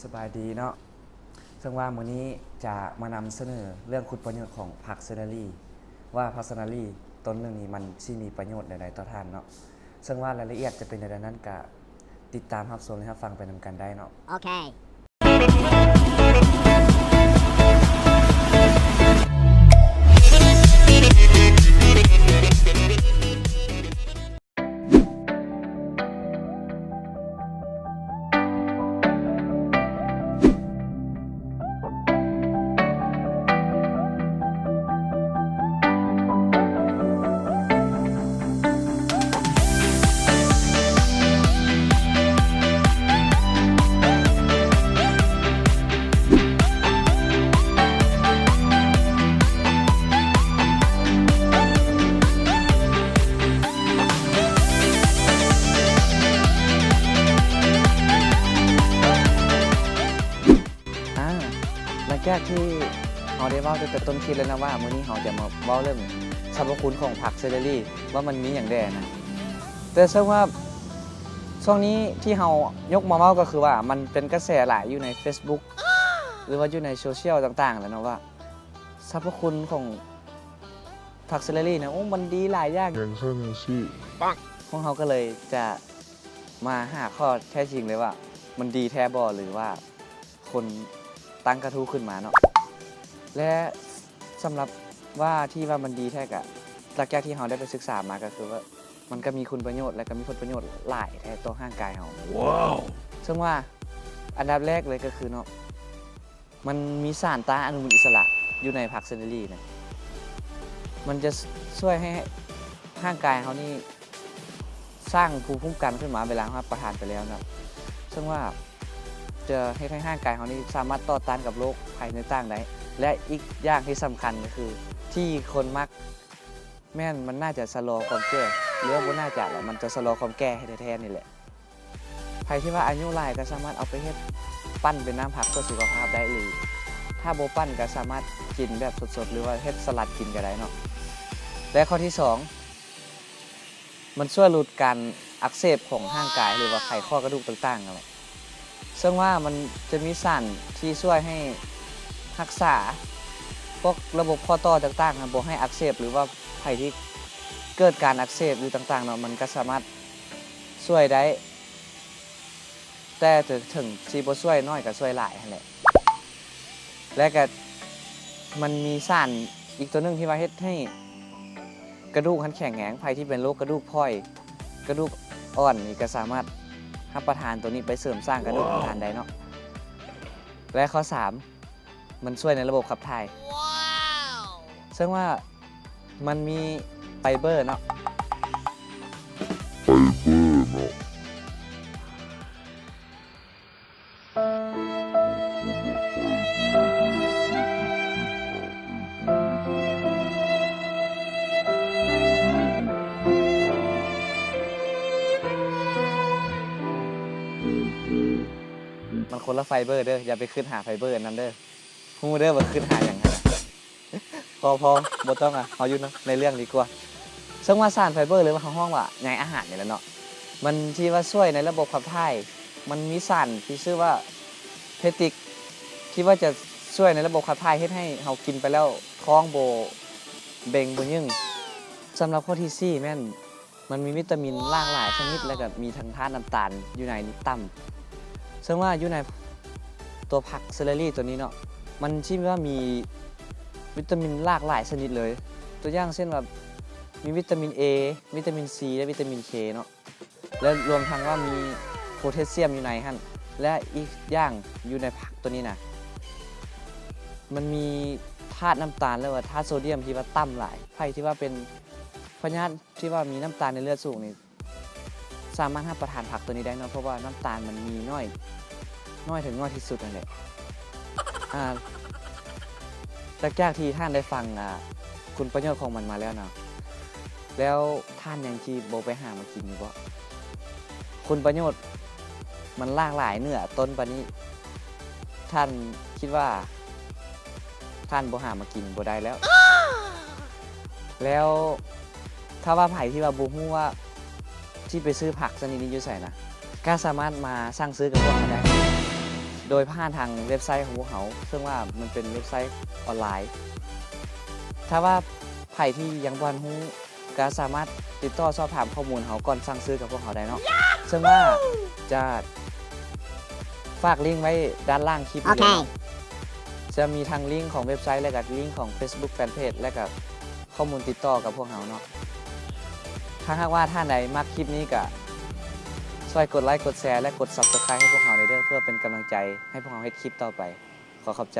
ສະບາຍດີເນາະ ເຊິ່ງວ່າມື້ນີ້ຈະມານຳສະເໜີເລື່ອງຄຸນປະໂຫຍດຂອງຜັກເຊີເລີ ວ່າຜັກເຊີເລີຕົ້ນໜຶ່ງນີ້ມັນຊິມີປະໂຫຍດແນວໃດຕໍ່ທ່ານເນາະ. ເຊິ່ງວ່າລາຍລະອຽດຈະເປັນແນວໃດນັ້ນ ກະຕິດຕາມຮັບຊົມ ແລະ ຮັບຟັງໄປນຳກັນໄດ້ເນາະ. ໂອເຄ. ອາ ຫຼັງຈາກທີ່ເຮົາໄດ້ເວົ້າຕັ້ງແຕ່ຕົ້ນຄລິບແລ້ວນະວ່າ ມື້ນີ້ເຮົາຈະມາເວົ້າເລື່ອງສັບພະຄຸນຂອງຜັກເຊີເລີ ວ່າມັນມີຫຍັງແດ່ນະ. ແຕ່ເຊິ່ງວ່າຊ່ວງນີ້ທີ່ເຮົາຍົກມາເວົ້າກໍຄືວ່າ ມັນເປັນກະແສຫຼາຍຢູ່ໃນເຟສບຸກ ຫຼືວ່າຢູ່ໃນໂຊຊຽວຕ່າງໆແຫຼະເນາະ ວ່າສັບພະຄຸນຂອງຜັກເຊີເລີນະ ໂອ້ ມັນດີຫຼາຍຢ່າງ ຢ່າງຊັ້ນຈັ່ງຊີ້. ພວກເຮົາກໍເລີຍຈະມາຫາຂໍ້ແທ້ຈິງເລີຍວ່າ ມັນດີແທ້ບໍ່ ຫຼືວ່າ ຄົນຕັ້ງກະທູ້ຂຶ້ນມາເນາະ ແລະ ສຳລັບວ່າທີ່ວ່າມັນດີແທ້ກະ ຫຼັງຈາກທີ່ເຮົາໄດ້ໄປສຶກສາມາກະຄືວ່າ ມັນກະມີຄຸນປະໂຫຍດ ແລະ ກະມີຜົນປະໂຫຍດຫຼາຍແທ້ຕໍ່ຮ່າງກາຍເຮົາ. ເຊິ່ງວ່າອັນດັບແລກເລີຍກະຄືເນາະ ມັນມີສານຕ້ານອະນຸມູນອິດສະຫຼະຢູ່ໃນຜັກເຊີເລີນະ ມັນຈະຊ່ວຍໃຫ້ຮ່າງກາຍເຮົານີ້ ສ້າງພູມຄຸ້ມກັນຂຶ້ນມາເວລາເຮົາຮັບປະທານໄປແລ້ວເນາະ ເຊິ່ງວ່າຈະເຮັດໃຫ້ຮ່າງກາຍເຮົານີ້ສາມາດຕໍ່ຕ້ານກັບໂລກໄພຕ່າງໆໄດ້ ແລະ ອີກຢ່າງທີ່ສຳຄັນກໍຄື ທີ່ຄົນມັກແມ່ນມັນໜ້າຈະຊະລໍຄວາມແກ່ ຫຼືວ່າບໍ່ໜ້າຈະແຫຼະ ມັນຈະຊະລໍຄວາມແກ່ໃຫ້ແທ້ໆນີ້ແຫຼະ. ໃຜທີ່ວ່າອາຍຸຫຼາຍກໍສາມາດເອົາໄປເຮັດ ປັ້ນເປັນນ້ຳຜັກເພື່ອສຸຂະພາບໄດ້ ຫຼືຖ້າບໍ່ປັ້ນກໍສາມາດກິນແບບສົດໆ ຫຼືວ່າເຮັດສະຫຼັດກິນກໍໄດ້ເນາະ. ແລະ ຂໍ້ທີສອງ ມັນຊ່ວຍຫຼຸດການອັກເສບຂອງຮ່າງກາຍ ຫຼືວ່າໄຂຂໍ້ກະດູກຕ່າງໆນັ້ນແຫຼະ ເຊິ່ງວ່າມັນຈະມີສານທີ່ຊ່ວຍໃຫ້ຮັກສາພວກລະບົບຂໍ້ຕໍ່ຕ່າງໆ ບໍ່ໃຫ້ອັກເສບ ຫຼືວ່າໃຜທີ່ເກີດການອັກເສບຢູ່ຕ່າງໆເນາະ ມັນກໍສາມາດຊ່ວຍໄດ້ ແຕ່ເຖິງ ເຖິງຊິບໍ່ຊ່ວຍໜ້ອຍກໍຊ່ວຍຫຼາຍຫັ້ນແຫຼະ. ແລະ ກະ ມັນມີສານອີກຕົວໜຶ່ງທີ່ວ່າເຮັດໃຫ້ກະດູກຫັ້ນແຂງແຮງ ໃຜທີ່ເປັນໂລກກະດູກພ້ອຍ ກະດູກອ່ອນນີ້ກະສາມາດຮັບປະທານໂຕນີ້ໄປເສີມສ້າງກະດູກຂອງທ່ານໄດ້ເນາະ. ແລະ ຂໍ້ສາມ ມັນຊ່ວຍໃນລະບົບຂັບຖ່າຍ ເຊິ່ງວ່າມັນມີໄຟເບີເນາະ ໄຟເບີເນາະ. ມັນຄົນລະໄຟເບີເດີ ຢ່າໄປຄິດຫາໄຟເບີອັນນັ້ນເດີ ຮູ້ເດີວ່າຄິດຫາຫຍັງຫັ້ນນະ. ພໍ ພໍ ບໍ່ຕ້ອງ ເຮົາຢູ່ໃນເລື່ອງດີກວ່າ. ເຊິ່ງວ່າສານໄຟເບີ ຫຼືວ່າເຮົາຮ້ອງວ່າໃຍອາຫານນີ້ແຫຼະເນາະ ມັນທີ່ວ່າຊ່ວຍໃນລະບົບຂັບຖ່າຍ ມັນມີສານທີ່ຊື່ວ່າເພຕິກ ທີ່ວ່າຈະຊ່ວຍໃນລະບົບຂັບຖ່າຍ ເຮັດໃຫ້ເຮົາກິນໄປແລ້ວທ້ອງບໍ່ເບັ່ງບໍ່ຍຶ້ງ. ສຳລັບຂໍ້ທີສີ່ແມ່ນ ມັນມີວິຕາມິນຫຼາກຫຼາຍຊະນິດ ແລະ ກະມີທັງທາດນ້ຳຕານຢູ່ໃນນີ້ຕ່ຳ ເຊິ່ງວ່າຢູ່ໃນຕົວຜັກເຊີເລີໂຕນີ້ເນາະ ມັນຊິວ່າມີວິຕາມິນຫຼາກຫຼາຍຊະນິດເລີຍ ຕົວຢ່າງເຊັ່ນວ່າ ມີວິຕາມິນເອ ວິຕາມິນຊີ ແລະ ວິຕາມິນເຄເນາະ ແລະ ລວມທັງວ່າມີໂພແທສຊຽມຢູ່ໃນຫັ້ນ ແລະ ອີກຢ່າງຢູ່ໃນຜັກໂຕນີ້ນະ ມັນມີທາດນ້ຳຕານ ຫຼືວ່າທາດໂຊດຽມທີ່ວ່າຕ່ຳຫຼາຍ ໃຜທີ່ວ່າເປັນພະຍາດ ທີ່ວ່າມີນ້ຳຕານໃນເລືອດສູງນີ້ ສາມາດຮັບປະທານຜັກໂຕນີ້ໄດ້ເນາະ ເພາະວ່ານ້ຳຕານມັນມີໜ້ອຍ ໜ້ອຍເຖິງໜ້ອຍທີ່ສຸດຫັ້ນແຫຼະ. ອາ ຫຼັງຈາກທີ່ທ່ານໄດ້ຟັງ ອາ ຄຸນປະໂຫຍດຂອງມັນມາແລ້ວເນາະ ແລ້ວທ່ານຍັງຊິບໍ່ໄປຫາມາກິນຢູ່ບໍ່? ຄຸນປະໂຫຍດມັນຫຼາກຫຼາຍເໜືອຕົ້ນປານນີ້ ທ່ານຄິດວ່າທ່ານບໍ່ຫາມາກິນບໍ່ໄດ້ແລ້ວ. ແລ້ວຖ້າວ່າໃຜທີ່ວ່າບໍ່ຮູ້ວ່າຊິໄປຊື້ຜັກຊະນິດນີ້ຢູ່ໃສນະ ກໍສາມາດມາສັ່ງຊື້ກັບພວກເຮົາໄດ້. ໂດຍຜ່ານທາງເວັບໄຊຂອງພວກເຮົາ ເຊິ່ງວ່າມັນເປັນເວັບໄຊອອນລາຍ. ຖ້າວ່າໃຜທີ່ຍັງບໍ່ທັນຮູ້ ກໍສາມາດຕິດຕໍ່ສອບຖາມຂໍ້ມູນເຮົາກ່ອນສັ່ງຊື້ກັບພວກເຮົາໄດ້ເນາະ ເຊິ່ງວ່າຈະຝາກລິ້ງໄວ້ດ້ານລ່າງຄລິບນີ້ເລີຍເນາະ. ຈະມີທັງລິ້ງຂອງເວັບໄຊ ແລະກະລິ້ງຂອງ Facebook Fanpage ແລະກະຂໍ້ມູນຕິດຕໍ່ກັບພວກເຮົາເນາະ. ຖ້າຫາກວ່າທ່ານໃດມັກຄລິບນີ້ ກະຊ່ວຍກົດໄລ ກົດແຊ ແລະກົດ Subscribe ໃຫ້ພວກເຮົາແດ່ເດີ້ ເພື່ອເປັນກຳລັງໃຈໃຫ້ພວກເຮົາເຮັດຄລິບຕໍ່ໄປ. ຂໍຂອບໃຈ.